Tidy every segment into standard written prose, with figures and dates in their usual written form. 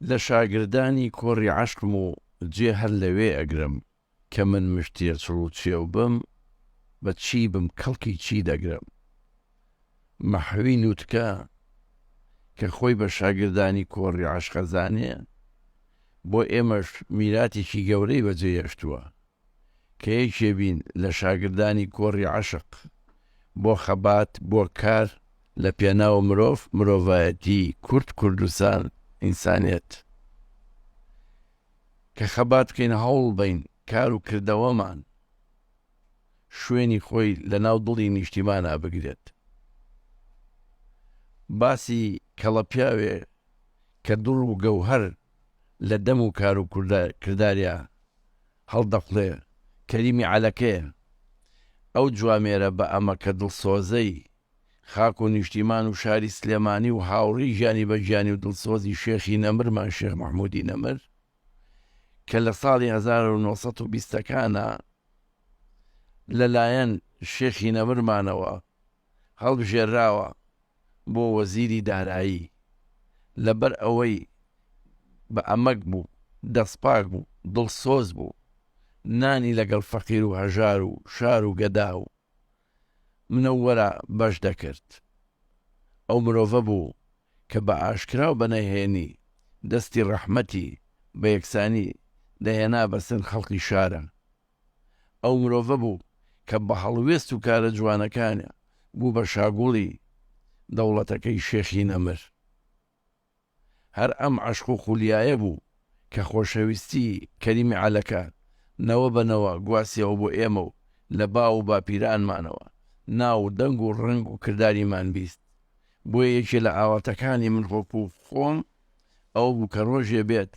لە شاگردانی کۆڕی عەشقم و جێ هەر لەوێ ئەگرم. کە من مشتێ چڵ و چێو بم بە چی بم کەڵکی چی دەگرم. مەحوی نوتکە کە خۆی بە شاگردانی کۆڕی عەشق ئەزانێ بۆ ئێمەش میراتێکی گەورەی بەجێ هێشتووە کە یەکێ بین لە شاگردانی کۆڕی عەشق بۆ خەبات بۆ کار لە پێناو مرۆڤ مرۆڤایەتی کورد کوردستان ئینسانیەت کە خەبات بکەین هەوڵ بەین کار و کردەوەمان شوێنی خۆی لە ناو دڵی نیشتیمانا بگرێت. باسی کەڵە پیاوێ کە دڕ و گەوهەر لە دەم و کار و کرداریا هەڵدەقوڵێ کەریمی عەلەکەیە. ئەو جوامێرە بە ئەمەکە دڵسۆزەی خاک و نیشتیمان و شاری سلێمانی و هاوڕێی گیانی بە گیانی و دڵسۆزی شێخی نەمرمان شێخ مەحمودی نەمر کە لە ساڵی 1920 ەکانا لەلایەن شێخی نەمرمانەوە هەڵبژێرراوە بۆ وەزیری دارایی لەبەر ئەوەی بە ئەمەک بوو، دەستپاک بوو، دڵسۆز بوو، نانی لەگەڵ فەقیر و هەژار و شار و گەدا و منەوەرە بەش دەکرد. ئەو مرۆڤە بوو کە بە ئاشکرا و بە نەهێنی دەستی ڕەحمەتی بە یەکسانی دەهێنا بەسەر خەڵکی شارە. ئەو مرۆڤە بوو کە بە هەڵوێست و کارە جوانەکانیا بوو بە شاگوڵی دەوڵەتەکەی شێخی نەمر. هەر ئەم عەشق و خولیایە بوو کە خۆشەویستی کەریمی عەلەکە نەوە بە نەوە گواستیەوە بۆ ئێمە و لە باو و باپیرانمانەوە ناو و دەنگ و ڕەنگ و کرداریمان بیست. بۆیە یەکێ لە ئاواتەکانی من وەکوو خۆم ئەوە بوو کە ڕۆژێ بێت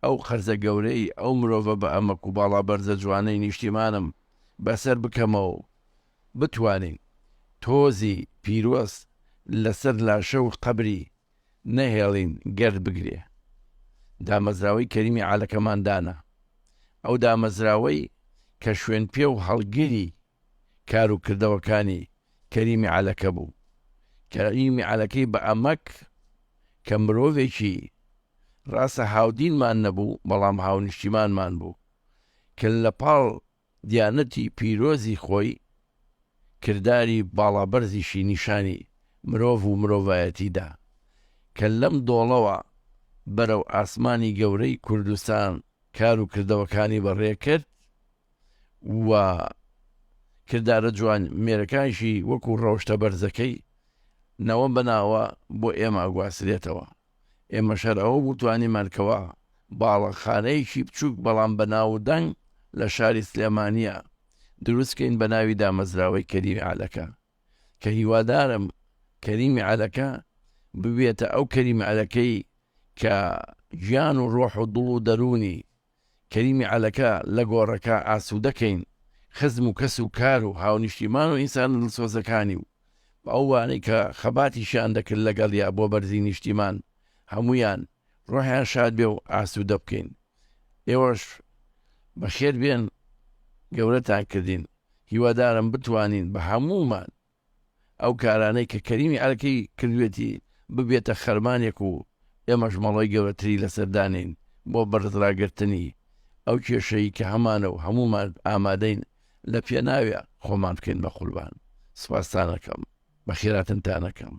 ئەو قەرزە گەورەی ئەو مرۆڤە بە ئەمەک و باڵابەرزە جوانەی نیشتیمانم بەسەر بکەمەوە و بتوانین تۆزی پیرۆز لەسەر لاشە و قەبری نەهێڵین گەرد بگرێ. دامەزراوەی کەریمی عالەکەمان دانا. ئەو دامەزراوەی کە شوێنپێ و هەڵگری کار و کردەوەکانی کەریمی عەلەکە بوو. کەریمی عەلەکەی بە ئەمەک کە مرۆڤێکی ڕاستە هاودینمان نەبوو، بەڵام هاونیشتیمانمان بوو کە لە پاڵ دیانەتی پیرۆزی خۆی کرداری باڵابەرزیشی نیشانی مرۆڤ و مرۆڤایەتی دا کە لەم دۆڵەوە بەرەو ئاسمانی گەورەی کوردستان کار و کردەوەکانی بەڕێ کرد و کردارە جوان مێرەکانیشی وەکو ڕەوشتە بەرزەکەی نەوە بە ناوە بۆ ئێمە ئەگواسرێتەوە. ئێمەش هەر ئەوە بوو توانیمان کەوا باڵەخانەیەکی بچووک بەڵام بە ناو و دەنگ لە شاری سلێمانییە دروست کەین بە ناوی دامەزراوەی کەریمی عەلەکە کە هیوادارم کەریمی عەلەکە ببێتە ئەو کەریمی عەلەکەی کە گیان و ڕۆح و دڵ و دەروونی کەریمی عەلەکە لە گۆڕەکە ئاسوودە کەین، خزم و کەس و کار و هاونیشتیمان و ئینسانە دڵسۆزەکانی و ئەوانەی کە خەباتیشیان دەکرد لەگەڵیا بۆ بەرزی نیشتیمان هەموویان ڕۆحیان شاد بێ و ئاسوودە بکەین. ئێوەش بەخێر بێن گەورەتان کردین هیوادارم بتوانین بە هەموومان ئەو کارانەی کە کەریمی عەرەکی کردوێتی ببێتە خەرمانێک و ئێمەش مەڵۆی گەورەتری لەسەر دانێین بۆ بەرزڕاگرتنی ئەو کێشەی کە هەمانە و هەموومان ئامادەین لە پێناویا خۆمان بکەین بە قوربان. سوپاستان ئەکەم. بەخێراتنتان ئەکەم.